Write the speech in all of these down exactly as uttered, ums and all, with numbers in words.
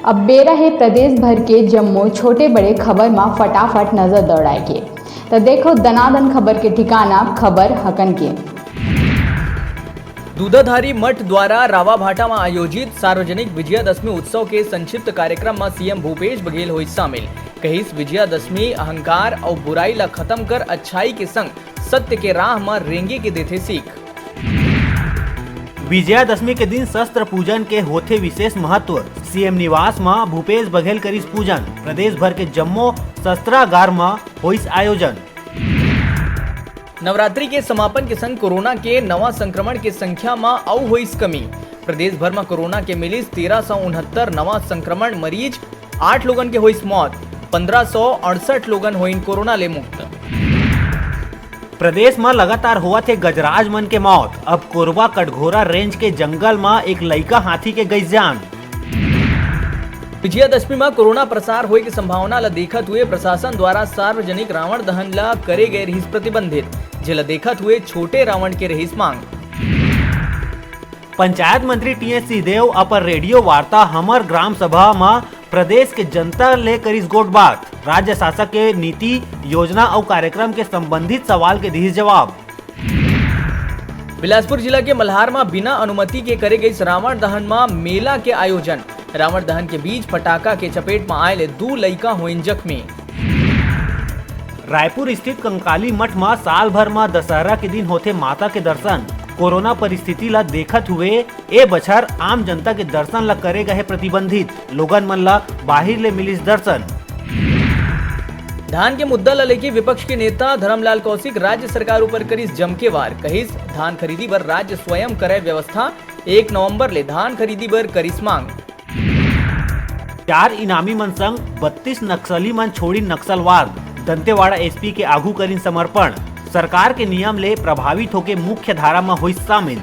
अब बेरा हे प्रदेश भर के जम्मो छोटे बड़े खबर म फटाफट नजर दौड़ाए के। त देखो दनादन खबर के ठिकाना, खबर हकन के। दूधाधारी मठ द्वारा रावाभाटा म आयोजित सार्वजनिक विजयादशमी उत्सव के संक्षिप्त कार्यक्रम म सीएम भूपेश बघेल होइस शामिल। कहिस, विजयादशमी अहंकार अउ बुराई ल खत्म कर अच्छाई के संग सत्य के राह म रेंगे के देथे सीख। विजयादशमी के दिन शस्त्र पूजन के होथे विशेष महत्व। सीएम निवास म भूपेश बघेल करिस पूजन। प्रदेश भर के जम्मो शस्त्रागार म होइस आयोजन। नवरात्रि के समापन के संग कोरोना के नवा संक्रमण के संख्या म अउ होइस कमी। प्रदेश भर म कोरोना के मिलिस तेरह सौ उनहत्तर नवा संक्रमण मरीज, आठ लोगन के होइस मौत, पंद्रह सौ अड़सठ लोगन होइन कोरोना ले मुक्त। प्रदेश म लगातार होवत हे गजराज मन के मौत। अब कोरबा कटघोरा रेंज के जंगल म एक लइका हाथी के गइस जान। विजयादशमी म कोरोना प्रसार होए के संभावना ल देखत हुए प्रशासन द्वारा सार्वजनिक रावण दहन ल करे गए रिहिस प्रतिबंधित, जेला देखत हुए छोटे रावण के रिहिस मांग। पंचायत मंत्री टीएस सिंहदेव अपन रेडियो वार्ता हमर ग्राम सभा म प्रदेश के जनता ले करिस गोठबात। राज्य शासन के नीति, योजना अउ कार्यक्रम के संबंधित सवाल के दिहिस जवाब। बिलासपुर जिला के मल्हार म बिना अनुमति के करे गइस रावण दहन म मेला के आयोजन। रावण दहन के बीच पटाखा के चपेट म आए ले दू लइका होइन जख्मी। रायपुर स्थित कंकाली मठ म साल भर म दशहरा के दिन होथे माता के दर्शन। कोरोना परिस्थिति ल देखत हुए ए बछर आम जनता के दर्शन ल करे गए प्रतिबंधित। लोगन मन ल बाहिर ले मिलिस दर्शन। धान के मुद्दा ल लेके विपक्ष के नेता धरमलाल कौशिक राज्य सरकार ऊपर करिस जमके वार, कहिस, धान खरीदी बर राज्य स्वयं करे व्यवस्था, एक नवंबर ले धान खरीदी बर करिस मांग। चार इनामी मन संग बत्तीस नक्सली मन छोड़िन नक्सलवाद। दंतेवाड़ा एसपी के आघू करिन समर्पण। सरकार के नियम ले प्रभावित होके मुख्य धारा म होइस शामिल।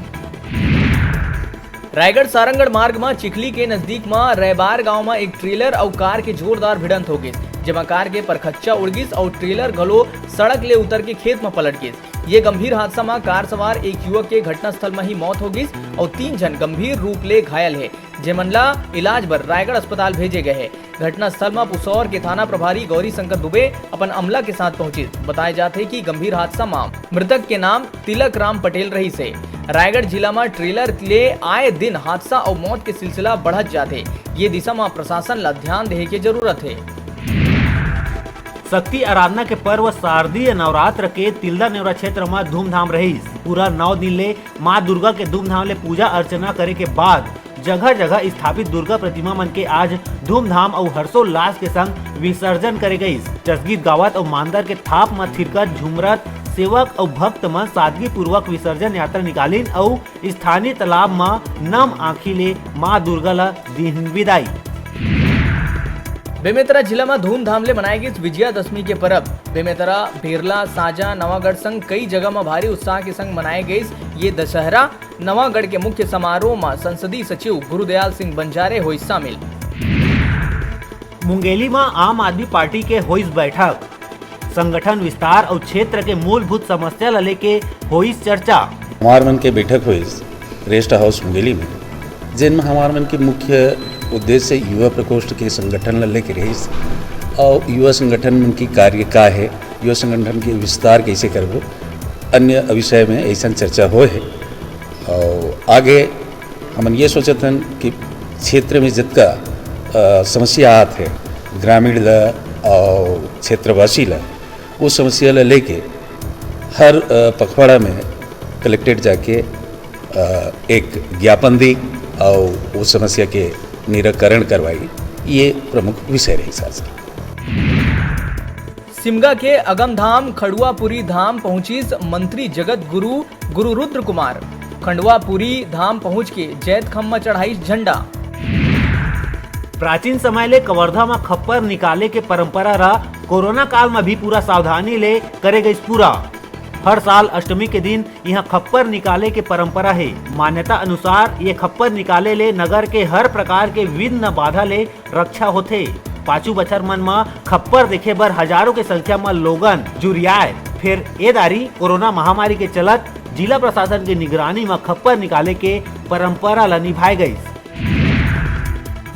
रायगढ़ सारंगढ़ मार्ग म चिखली के नजदीक म रैबार गांव म एक ट्रेलर अउ कार के जोरदार भिड़ंत हो गिस, जेमा कार के परखच्चा उड़ गिस अउ ट्रेलर घलो सड़क ले उतर के खेत म पलट गिस। ये गंभीर हादसा म कार सवार एक युवक के घटनास्थल म ही मौत हो गिस अउ तीन झन गंभीर रूप ले घायल हे, जेमन ला इलाज बर रायगढ़ अस्पताल भेजे गए हे। घटनास्थल म पुसौर के थाना प्रभारी गौरी शंकर दुबे अपन अमला के साथ पहुंचिस। बताए जात हे कि गंभीर हादसा म मृतक के नाम तिलक राम पटेल रहिस हे। रायगढ़ जिला म ट्रेलर ले आए दिन हादसा अउ मौत के सिलसिला बढ़त जात हे। ये दिशा म प्रशासन ला ध्यान देहे के जरूरत हे। शक्ति आराधना के पर्व शारदीय नवरात्र के तिल्दा नेवरा क्षेत्र म धूमधाम रहिस। पूरा नौ दिन ले मां दुर्गा के धूमधाम ले पूजा अर्चना करे के बाद जगह-जगह स्थापित दुर्गा प्रतिमा मन के आज धूमधाम अउ हर्षोल्लास के संग विसर्जन करे गइस। जसगीत गावत अउ मांदर के थाप म थिरकत, झुमरत सेवक अउ भक्त मन सादगी पूर्वक विसर्जन यात्रा निकालिन अउ स्थानीय तालाब म नम आंखी ले मां दुर्गा ल दीन विदाई। बेमेतरा जिला म धूमधाम ले मनाए गिस विजयादशमी के परब। बेमेतरा, भेरला, साजा, नवागढ़ संग कई जगह म भारी उत्साह के संग मनाए गइस ये दशहरा। नवागढ़ के मुख्य समारोह म संसदीय सचिव गुरुदयाल सिंह बंजारे होइस शामिल। मुंगेली म आम आदमी पार्टी के होइस बैठक। संगठन विस्तार अउ क्षेत्र के मूलभूत समस्या ल लेके होइस चर्चा। हमार मन के बैठक होइस रेस्ट हाउस मुंगेली में, जेन में हमार मन के मुख्य उद्देश्य युवा प्रकोष्ठ के संगठन ल लेके रहिस अउ युवा संगठन मन की कार्य का हे, युवा संगठन के विस्तार कैसे करबो, अन्य विषय में ऐसन चर्चा होए हे। अउ आगे हमन ये सोचत हन कि क्षेत्र में जितका, अ, समस्या आत हे ग्रामीण ल अउ क्षेत्रवासी ल, वो समस्या ल लेके हर, अ, पखवाड़ा में कलेक्ट्रेट जाके, अ, एक ज्ञापन दी अउ वो समस्या के निराकरण करवाई, ये प्रमुख विषय रहिस आज। सिमगा के अगमधाम खंडुआपुरी धाम पहुंचिस मंत्री जगत गुरु गुरु रुद्र कुमार। खंडुआपुरी धाम पहुंच के जैतखम म चढ़ाइस झंडा। प्राचीन समय ले कवर्धा म खप्पर निकाले के परंपरा ला कोरोना काल म भी पूरा सावधानी ले करे गइस पूरा। हर साल अष्टमी के दिन इहां खप्पर निकाले के परंपरा हे। मान्यता अनुसार ये खप्पर निकाले ले नगर के हर प्रकार के विघ्न बाधा ले रक्षा होथे। पाछू बछर मन म खप्पर देखे बर हजारों के संख्या म लोगन जुरियाए, फेर ए दारी कोरोना महामारी के चलत जिला प्रशासन के निगरानी म खप्पर निकाले के परंपरा ल निभाए गइस।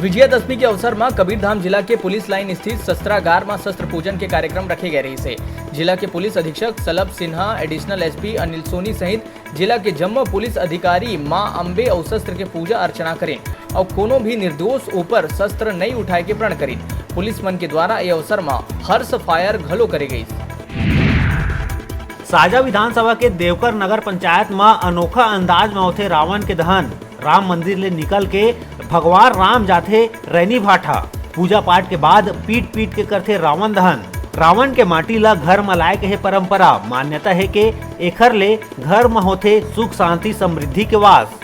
विजयादशमी के अवसर म कबीरधाम जिला के पुलिस लाइन स्थित शस्त्रागार म शस्त्र पूजन के कार्यक्रम रखे गए रहिस हे। जिला के पुलिस अधीक्षक सलभ सिन्हा, एडिशनल एसपी अनिल सोनी सहित जिला के जम्मो पुलिस अधिकारी मां अम्बे अउ शस्त्र के पूजा अर्चना करिन अउ कोनो भी निर्दोष ऊपर शस्त्र नइ उठाए के प्रण करिन। पुलिस मन के द्वारा ए अवसर म हर्ष फायर घलो करे गइस। साजा विधानसभा के देवकर नगर पंचायत म अनोखा अंदाज म होथे रावण के दहन। राम मंदिर ले निकल के भगवान राम जाथे रैनी भाठा। पूजा पाठ के बाद पीट पीट के करथे रावण दहन। रावण के माटी ला घर म लाए के हे परंपरा। मान्यता हे के एखर ले घर म होथे सुख, शांति, समृद्धि के वास।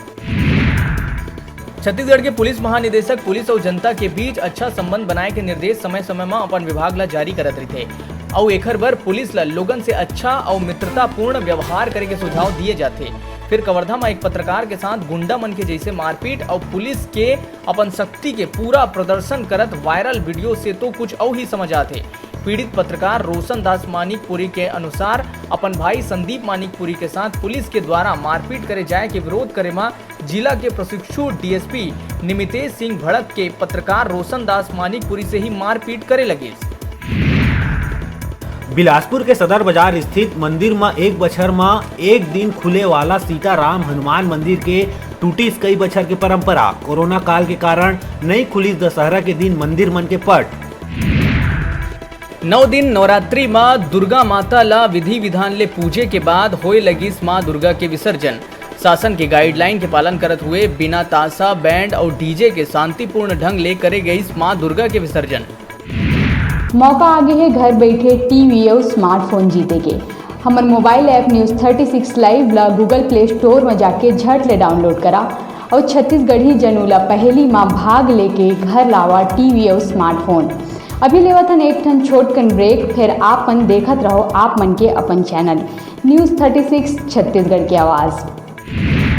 छत्तीसगढ़ के पुलिस महानिदेशक पुलिस अउ जनता के बीच अच्छा संबंध बनाए के निर्देश समय-समय म अपन विभाग ला जारी करत रहिथे अउ एखर बर पुलिस ला लोगन से अच्छा अउ मित्रतापूर्ण व्यवहार करे के सुझाव दिए जाथे। फिर कवर्धा म एक पत्रकार के साथ गुंडा मन के जैसे मारपीट अउ पुलिस के अपन शक्ति के पूरा प्रदर्शन करत वायरल वीडियो से तो कुछ अउ ही समझ आथे। पीड़ित पत्रकार रोशन दास मानिकपुरी के अनुसार अपन भाई संदीप मानिकपुरी के साथ पुलिस के द्वारा मारपीट करे जाए के विरोध करे म जिला के प्रशिक्षु डीएसपी निमितेश सिंह भड़क के पत्रकार रोशन दास मानिकपुरी से ही मारपीट करे लगिस। बिलासपुर के सदर बाजार स्थित मंदिर म एक बछर म एक दिन खुले वाला सीताराम हनुमान मंदिर के टूटिस कई बछर के परंपरा। कोरोना काल के कारण नई खुलिस दशहरा के दिन मंदिर मन के पट। नौ दिन नवरात्रि म दुर्गा माता ला विधि विधान ले पूजे के बाद होए लगिस मां दुर्गा के विसर्जन। शासन के गाइडलाइन के पालन करत हुए बिना ताशा, बैंड अउ डीजे के शांतिपूर्ण ढंग ले करे गइस मां दुर्गा के विसर्जन। मौका आगे हे घर बैठे टीवी अउ स्मार्टफोन जीते के। हमर mobile app news thirty six live ला गूगल प्ले स्टोर म जाके झट ले डाउनलोड करा अउ छत्तीसगढ़ी जनू ला पहेली म भाग लेके घर लावा टीवी अउ स्मार्टफोन। अभी लेवत हन एक ठन छोटकन ब्रेक, फिर आप मन देखत रहो आप मन के अपन channel news thirty six Chhattisgarh की आवाज़।